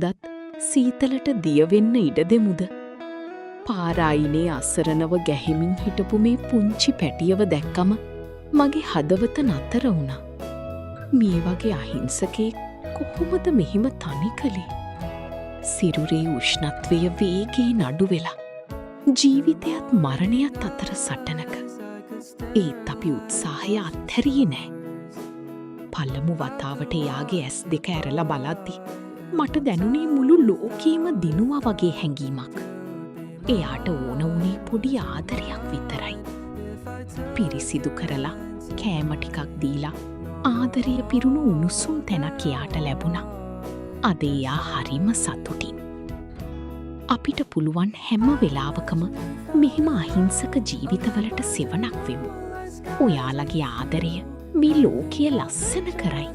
දත් සීතලට දිය වෙන්න ඉඩ දෙමුද? පාර අයිනේ අසරණව ගැහෙමින් හිටපු මේ පුංචි පැටියව දැක්කම මගේ හදවත නතර වුණා. මේ වගේ අහිංසකයෙක් කොහොමද මෙහෙම තනි කළේ? සිරුරේ උෂ්ණත්වය වේගයෙන් අඩු වෙලා. ජීවිතයත් මරණයත් අතර සටනක. ඒත් අපි උත්සාහය අත්හැරියේ නෑ. පළමු වතාවට එයාගේ ඇස් දෙක ඇරලා බලද්දි මට දැනුනේ මුළු ලෝකේම දිනුවා වගේ හැඟීමක්. එයාට ඕන වුණේ පොඩි ආදරයක් විතරයි. පිරිසිදු කරලා, කෑම ටිකක් දීලා, ආදරය පිරුණු උණුසුම් තැනක් එයාට ලැබුණා. අද එයා හරිම සතුටින්. අපිට පුළුවන් හැම වෙලාවකම මෙහෙම අහිංසක ජීවිතවලට සෙවණක් වෙමු. ඔයාලගේ ආදරය මේ ලෝකය ලස්සන කරයි.